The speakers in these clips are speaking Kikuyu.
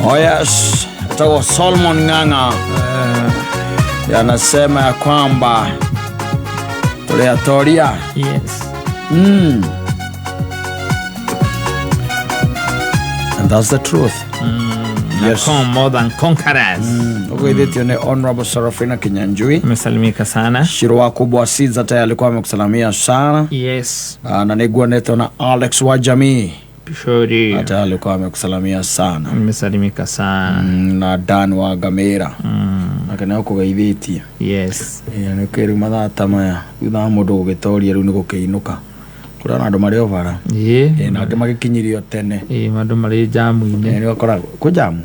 Oh yes, etagwo Solomon Ng'ang'a anasema ya kwamba tuliatoria. And that's the truth. Yes. More than conquerors. Ugeithĩtio nĩ Honorable Sarafina Kinyanjui. Umesalimika sana. Shiro wa kubwa Siza tayari alikuwa amekusalamia sana. Ah, na niguonetwo na Alex wa jamii. Pishori. Hata alikuwa amekusalamia sana. Umesalimika sana. Na Dan wa Gamera. Nake nĩ akũgeithĩtie. Nĩ kĩrĩu mathaa ta maya thutha wa mũndũ gũgĩtoria rĩu nĩ gũkĩinũka kũrĩ ona andũ marĩ o bara. Na angĩ magĩkinyirio tene. Ĩĩ, andũ marĩ jamu-inĩ. Nĩ ũkoraga kwĩ jamu.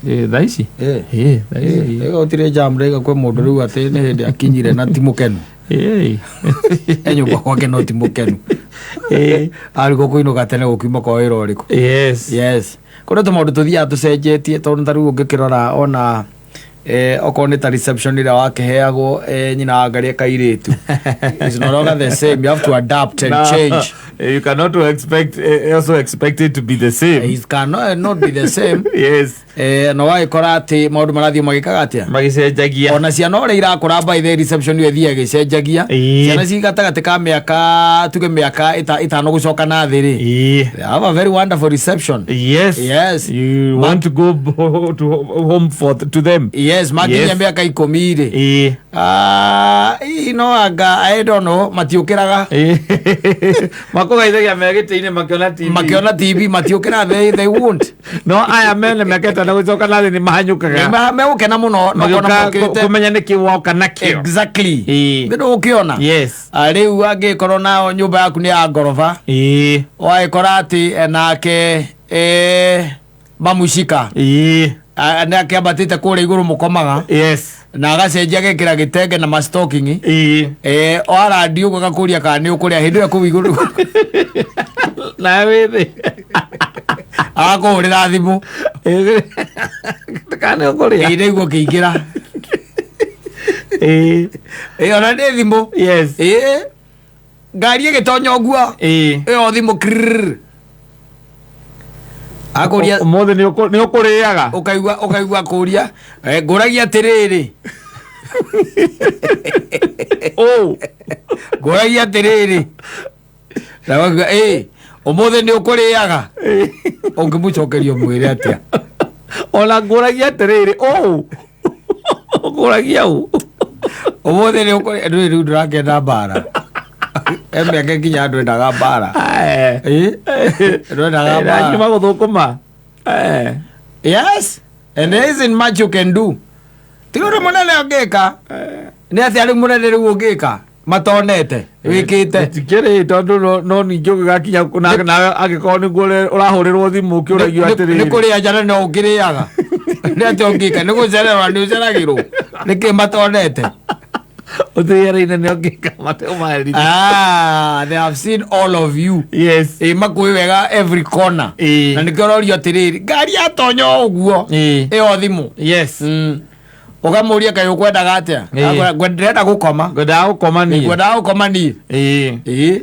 Ĩĩ, thaa ici. Ĩĩ, thaa ici. Gũtirĩ jamu rĩga kwĩ mũndũ rĩu atĩ nĩ hĩndĩ akinyire na ti mũkenu. E nyũmba gwake no ti mũkenu. Arigwo kũinũka tene gũkiuma kwa wĩra ũrĩkũ. Yes, kũrĩ tũmaũndũ tũthiaga tũcenjetie tondũ ta rĩu ũngĩkĩrora ona okorwo nĩ ta reception ĩrĩa wakĩheagwo nyina wa ngaria kairĩtu is no longer the same. You have to adapt and No, change. You cannot expect also expect it to be the same. It cannot not be the same. Na wagĩkora atĩ maũndũ marathiĩ magĩkaga atĩa? Magĩcenjagia. Ona ciana ũrĩa irakũra, by the reception ĩyo ĩthiaga ĩgĩcenjagia. Ciana ci gatagatĩ ka mĩaka, tuge mĩaka 5 gũcoka na thĩ rĩ, they have a very wonderful reception. You want to go to home for to them. Yes, makinya mĩaka 10 rĩ, ah, hihi no anga, I don't know, matiũkĩraga. Makũgeithagia me gĩtĩ-inĩ makĩona TV. Makĩona TV matiũkĩraga, they won't. No aya mene mĩaka 5 gũcoka na thĩ nĩ mahanyũkaga. Megũkena mũno na ũkona Magĩũka mokĩrĩte. Kũmenya nĩkĩ woka nakĩo. Nĩ ũkĩona. Ah, rĩu angĩkorwo nao nyũmba yaku nĩ ya ngoroba, wagĩkora atĩ nake mamucika nĩ akĩambatĩte kũrĩa igũrũ mũkomaga na agacenjia agekĩra gĩtenge na mastocking. Warandi ũguo agakũria kana nĩ ũkũrĩa hĩndĩ ĩyo kũu igũrũ. Nawe wĩ thĩ. Agakũhũrĩra thimũ. Kana nĩ ũkũrĩa. Ĩ, nĩguo ũkĩingĩra. Ĩ, ona nĩ thimũ. Ĩ, ngari ĩgĩtonya ũguo, ĩyo thimũ krrrr. Akũria. Ũmũthĩ nĩ ũkũrĩaga. Ũkaigua kũria, ngũragia atĩrĩrĩ. Ũ. Ngũragia atĩrĩrĩ, na ũkauga ĩ ũmũthĩ nĩ ũkũrĩaga, ũngĩmũcokeria ũmwĩre atĩa? Ona ngũragia atĩrĩrĩ, ũ ngũragia ũ. Ũmũthĩ nĩ ũkũrĩa ndũĩ rĩu ndũrakĩenda mbara e mĩaka nginya andũ endaga mbara. Ĩ, ndwendaga mbara. Nyuma gũthũkũma. Yes, and there isn't much you can do. Ti ũndũ mũnene ũngĩka. Nĩ atĩa rĩu mũnene rĩu ũngĩka matonete wĩkĩte? Gũtikĩrĩ tondũ no ningĩ ũgĩgakinya na angĩkorwo nĩguo ũrahũrĩrwo thimũ ũkĩũragio Nĩ atĩrĩrĩ. kũrĩa njana no ũngĩrĩaga. Nĩ atĩa ũngĩka? Nĩ gũcererwo nĩ ũceragĩrwo nĩkĩ matonete? Ũtĩĩra-inĩ nĩ ũngĩka mateũmaherithia. Ah, they have seen all of you. Ĩ, makũĩ wega every corner. Na nĩkĩo ũrorio atĩrĩrĩ, ngari yatonya o ũguo, ĩyo thimũ. Ũkamũria kaĩ ũkwendaga atĩa? Akwĩra, Ndĩrenda gũkoma." Ngwendaga gũkoma niĩ. Ngwendaga gũkoma niĩ. Ĩ.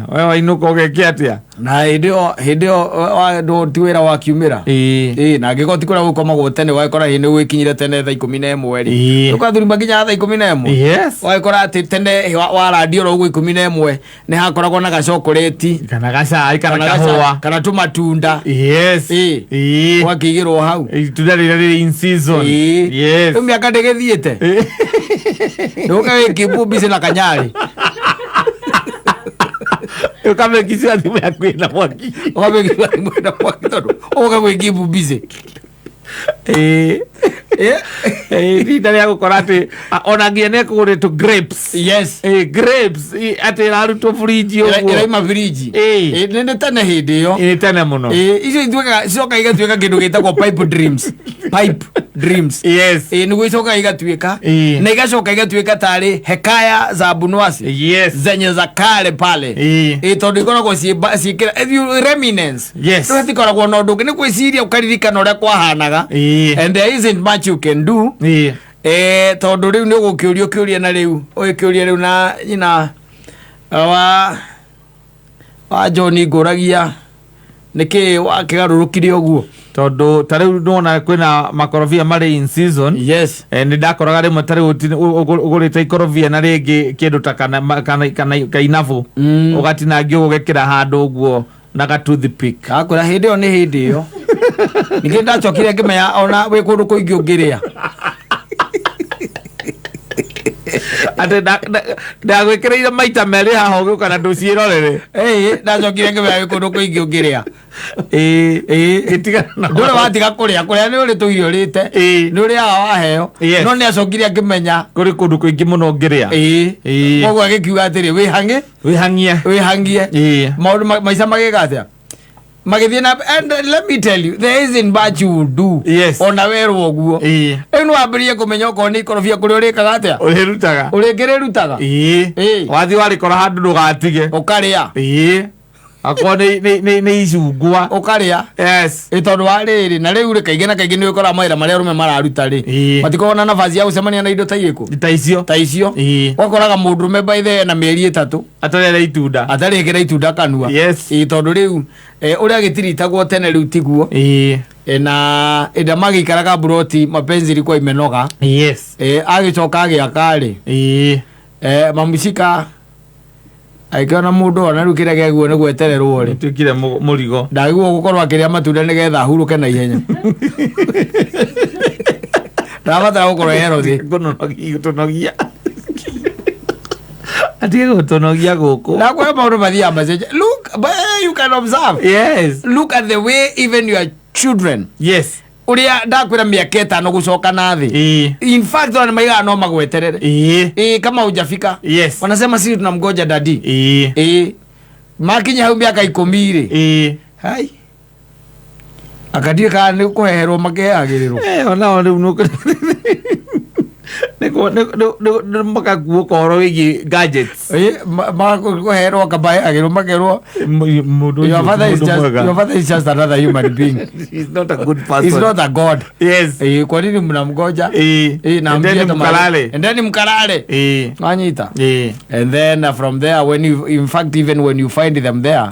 We wainũka ũgeke atĩa? Na hĩndĩ ĩyo ti wĩra wakiumĩra. Ĩ, na angĩkorwo ti kũrĩa gũkomagwo tene, wagĩkora hĩndĩ gwĩkinyire tene thaa 11 rĩ, ũkathurima nginya thaa 11. Wagĩkora atĩ tene warandio oro ũguo 11 nĩ hakoragwo na gacokorĩti kana gacai kana kana kahũa kana tũmatunda. Ũgakĩigĩrwo hau. Itunda rĩrĩa rĩrĩ in season. Rĩu mĩaka ndĩgĩthiĩte nĩũka wĩkimbu mbici na kanyarĩ. Ũkamekicira thimũ yaku ĩna mwaki. Ũkamĩkĩra thimũ ĩna mwaki tondũ ũka gwĩkimbu mbici. Ihinda rĩa gũkora atĩ ona nginya nĩ ekũgũrĩtwo grapes. Grapes atĩ ĩrarutwo fridge ũguo. Ĩraima firiji. Nĩ tene hĩndĩ ĩyo. Ĩ, tene mũno. Ĩ, icio ituĩkaga cicoka igatuĩka kĩndũ gĩtagwo pipe dreams, pipe dreams. Ĩ, nĩguo icokaga igatuĩka. Na igacoka igatuĩka tarĩ hekaya za Abunwasi zenye za kale pale. Ĩ, tondũ ikoragwo ciĩkĩra if you reminisce. Rĩu hatikoragwo na ũndũ ũngĩ nĩ gwĩciria ũkaririkana ũrĩa kwahanaga. And there isn't much you can do. Tondũ rĩu nĩ ũgũkĩũrio kĩũria na rĩu ũgĩkĩũria rĩu na nyina wa John ngũragia. Nĩkĩ wakĩgarũrũkire ũguo? Tondũ ta rĩu nĩwona kwĩna makorobia marĩ in season. Yes. Nĩ ndakoraga rĩmwe ta rĩu ũgũrĩte ikorobia na rĩngĩ kĩndũ ta kana kainabu, ũgatinangia ũgekĩra handũ ũguo na ga toothpick. Akwĩra hĩndĩ ĩyo nĩ hĩndĩ ĩyo. Ningĩ ndacokire ngĩmenya ona wĩ kũndũ kũingĩ ũngĩrĩa. Atĩ ndagwĩkĩrĩire maita merĩ haha ũgĩũka na ndũciĩrorere. Ĩĩ, ndacokire ngĩmenya wĩ kũndũ kũingĩ ũngĩrĩa. Ĩĩ, gĩtigana na Ndũrĩ watiga kũrĩa, kũrĩa nĩ ũrĩ tũirio ũrĩte. Ĩĩ. Nĩ ũrĩaga waheo. Yes. No nĩ acokire akĩmenya kũrĩ kũndũ kũingĩ mũno ũngĩrĩa. Ĩĩ. Ĩĩ. Koguo agĩkiuga atĩrĩ, wĩhang'e, wĩhang'ie, wĩhang'ie. Ĩĩ. Maũndũ maica magĩka atĩa? Magĩthiĩ na, and let me tell you, there isn't much you would do. Yes. Ona werwo ũguo. Ĩĩ. Rĩu nĩ wambĩrĩrie kũmenya okorwo nĩ ikorobia kũrĩa ũrĩkaga atĩa? Ũrĩrutaga. Ũrĩngĩrĩrutaga. Ĩĩ. Ĩĩ. Wathiĩ warĩkora handũ ndũgatige. Ũkarĩa. Ĩĩ, akorwo nĩ icungwa. Ũkarĩa. Yes. Ĩ, tondũ wa rĩrĩ na rĩu rĩ, kaingĩ na kaingĩ nĩ ũkoraga mawĩra marĩa arũme mararuta rĩ, Ĩĩ. matikoragwo na nafasi ya gũcemania na indo ta irĩkũ? Ta icio. Ta icio. Ĩĩ. Ũgakoraga mũndũrũme by the way na mĩeri 3 atarere itunda. Atarĩ ĩkĩra itunda kanua. Yes. Ĩ, tondũ rĩu ũrĩa gĩtiritagwo tene rĩu tiguo. Ĩĩ. Na ĩrĩa magĩikaraga mburoti, mapenzi ilikuwa imenoga. Yes. Agĩcoka agĩaka rĩ, Ĩĩ. Mamucika agĩkĩona mũndũ ona rĩu kĩrĩa kĩaguo nĩ gwetererwo rĩ, tuĩkire mũrigo. Ndagĩrĩirwo gũkorwo akĩrĩa matunda nĩgetha ahurũke na ihenya, ndabatara gũkorwo healthy. Gũtũnogia, atige gũtũnogia gũkũ. Na kwa maũndũ mathiaga macenjia. Look, but you can observe, Yes. look at the way even your children, Yes. ũrĩa ndakwĩra mĩaka 5 gũcoka na thĩ. Ĩĩ. In fact, ona maigaga no magweterere. Ĩĩ. Ĩĩ, kama hujafika, Yes. wanasema sisi tunamgoja daddy. Ĩĩ. Ĩĩ, makinya hau mĩaka 10 rĩ, Ĩĩ. hai, akadiĩ kana nĩ kũheherwo makĩhehagĩrĩrwo. Onao rĩu nĩ makaguũka ũhoro wĩgiĩ gadgets. Ĩĩ, kũheherwo akamaheagĩrwo makerwo, Mũndũ your father is mũndũ just, mwega. your father is just another human being. He's not a good person. He's not a god. Yes. Ĩĩ, kwa nini mnamgoja? Ĩĩ. Ĩĩ, na Endeni mjie hata mahali. mkalale. Endeni mkalale. Ĩĩ. Wanyita? Ĩĩ. And then from there, when you, in fact, even when you find them there,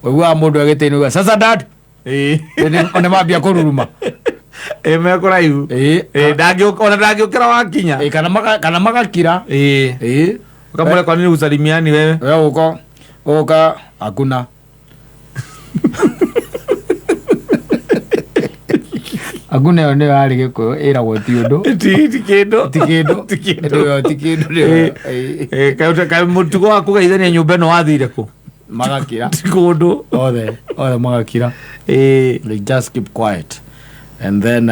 ũiguaga mũndũ agĩtĩinĩ, "Sasa dad." Ĩĩ. Nĩ mambia kũruruma. Ĩĩ, mekũraihu. Ĩĩ. Ĩĩ, ona ndangĩũkĩra wakinya. Ĩĩ, kana magakira. Ĩĩ. Ĩĩ. Ukamwĩra, "Kwa nini usalimiani wewe?" We uko uka hakuna hakuna. Ĩyo nĩyo yarĩ Gĩkũyũ ĩragwo ti ũndũ. Ti kĩndũ. Ti kĩndũ. Ti kĩndũ. Ĩyo ti kĩndũ nĩyo. Ĩĩ. Ĩĩ, kaĩ mũtugo wa kũgeithania nyũmba ĩno wathire kũ? Magakira. Ti kũndũ. Othe othe magakira. Ĩĩ. They just keep quiet and then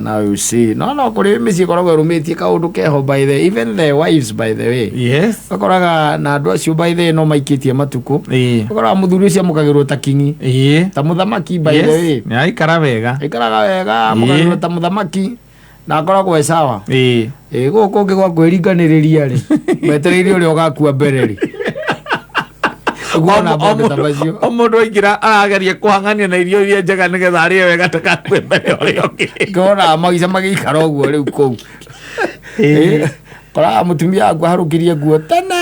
now you see, no kũrĩ mĩciĩ ĩkoragwo ĩrũmĩtie kaũndũ keho, by the, even the wives, by the way. Yes. Ũkoraga na andũ acio, by the way, no maikĩtie matukũ. Ĩĩ. Ũkoraga mũthuri ũcio amũkagĩrwo ta kingi, Ĩĩ. ta mũthamaki, by the way. Yes, nĩ aikara wega. Aikaraga wega, amũkagĩrwo ta mũthamaki na akoragwo e sawa. Ĩĩ. Ĩ, gũkũ kũngĩ gwa kwĩringanĩrĩria rĩ, wetereire ũrĩa ũgakua mbere rĩ, ũkuona maũndũ ta macio. O mũndũ aingĩra arageria kũhang'ania na irio iria njega nĩgetha arĩe wega takakue mbere ũrĩa ũngĩ. Ngona maica magĩikara ũguo rĩu kũu. Ĩĩ. Koraga mũtumia waku aharũkirie nguo tene.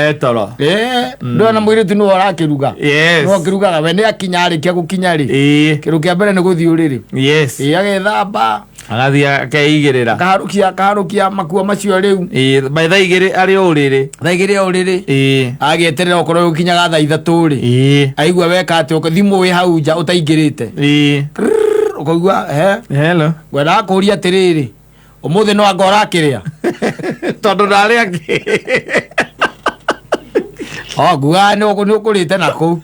Etoro. Ndona mũirĩtu nĩwe ũrakĩruga. Yes. Nĩwe ũkĩrugaga, we nĩ akinya, arĩkia gũkinya rĩ, Ĩĩ. kĩndũ kĩa mbere nĩ gũthiĩ ũrĩrĩ. Yes. Ĩĩ, agethamba. Agathiĩ akeigĩrĩra. Akaharũkia, akaharũkia makuo macio rĩu. Ĩĩ, by thaa 2 arĩ o ũrĩrĩ. Thaa 2 o ũrĩrĩ. Ĩĩ. Agĩeterera okorwo gũkinyaga thaa 3 rĩ, Ĩĩ. aigua weka atĩ thimũ wĩ hau nja ũtaingĩrĩte. Ĩĩ. Ũkaigua he Hello. ngwendaga kũũria atĩrĩrĩ, ũmũthĩ no anga ũrakĩrĩa? Tondũ ndarĩ angĩ. O ngugaga nĩ ũkũrĩte na kũu.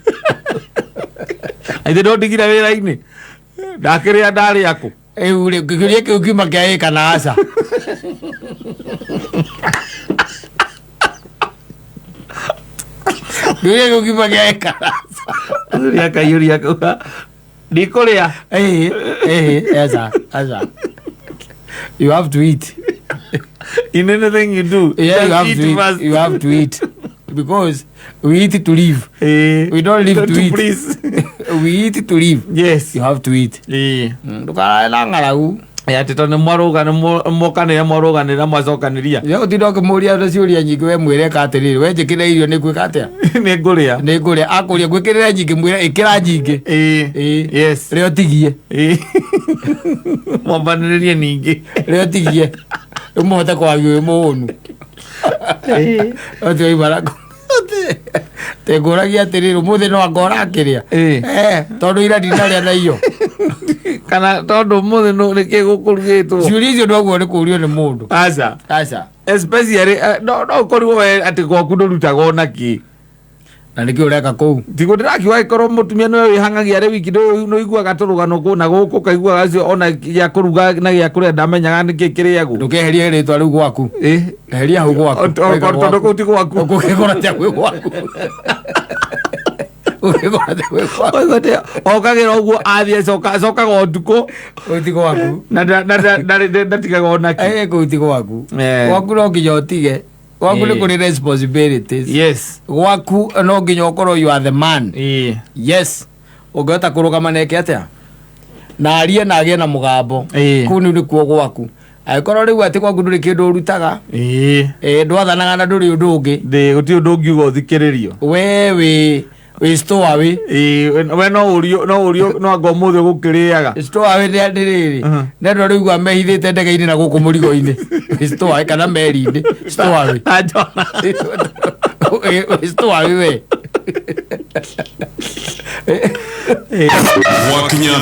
Ithe ndondigire wĩra-inĩ ndakĩrĩa ndarĩa kũ? Rĩu rĩ, kĩũria kĩu kiuma kĩa ĩ kana aca. Kĩũria kĩu kiuma kĩa ĩ kana aca. Mũthuri akaiyũria akauga ndikũrĩa. Ĩĩ, aca aca, you have to eat. In anything you do, Yeah, you just have eat to eat. first. You have to eat because we eat to live. We don't live to eat. Please. We eat to live. Yes. You have to eat. Ĩĩ. Ndũkarare na ng'aragu. Atĩ tondũ nĩ mwarũga nĩ mwokanĩra mwarũganĩra mwacokanĩria. Ya ũtinda ũkĩmũria na ciũria nyingĩ, we mwĩre ĩka atĩrĩrĩ, we njĩkĩre irio nĩ ngwĩka atĩa? Nĩ ngũrĩa. Nĩ ngũrĩa. Akũria ngwĩkĩrĩre nyingĩ, mwĩre ĩkĩra nyingĩ. Ĩĩ. Ĩĩ. Yes. Rĩa ũtigie. Ĩĩ. Mwambanĩrĩrie ningĩ. Rĩa ũtigie ũmũhote kwaria wĩ mũhũnu. Ũti waimara tengũragia atĩrĩrĩ, ũmũthĩ no anga ũrakĩrĩa? Ĩĩ. Eh, tondũ ira ndinarĩa na iyo. Kana tondũ ũmũthĩ nĩkĩ gũkũrugĩtwo? Ciũria icio noguo nĩ kũrio nĩ mũndũ. Aca. Aca. Especially no ũkorirwo we atĩ gwaku ndũrutaga ona kĩ. Na nĩkĩ ũreka kũu? Tiguo ndĩrakiuga, angĩkorwo mũtumia nĩwe wĩhang'agia arĩ wiki, nĩũiguaga tũrũgano kũ na gũkũ, ũkaiguaga acio ona gĩa kũruga na gĩa kũrĩa ndamenyaga nĩkĩ kĩrĩagwo. Ndũkeherie rĩtwa rĩu gwaku. Ĩ. Eheria hau gwaku. Tondũ kũu ti gwaku. Ũgũkĩgũra tia gwĩ gwaku? Ũgũkĩgũra tia gwĩ gwaku? Ũguo okagĩra ũguo athiĩ acokaga ũtukũ. Kũu ti gwaku. Na ndatigaga ona kĩ. Eh, kũu ti gwaku. Eh. Gwaku no nginya ũtige. Gwaku nĩ Eh. kũrĩ responsibilities. Gwaku no nginya ũkorwo you are the man. Ĩĩ. Yes, ũngĩhota kũrũgama na eke atĩa na arie na agĩe na mũgambo. Ĩĩ. Kũu nĩ nĩkuo gwaku. Angĩkorwo rĩu atĩ gwaku ndũrĩ kĩndũ ũrutaga, Ĩĩ. Ndwathanaga na ndũrĩ ũndũ ũngĩ. Ndĩ gũtirĩ ũndũ ũngiuga ũthikĩrĩrio. We wĩ stowaway. Ĩĩ, we no ũrio no anga ũmũthĩ ũgũkĩrĩaga. Stowaway nĩ atĩrĩrĩ, nĩ andũ arĩa ũiguaga mehithĩte ndege-inĩ na gũkũ mũrigo-inĩ. Wĩ stowaway kana meri-inĩ, stowaway. Na njona. Wĩ stowaway we. Ĩĩ. Gwakinya.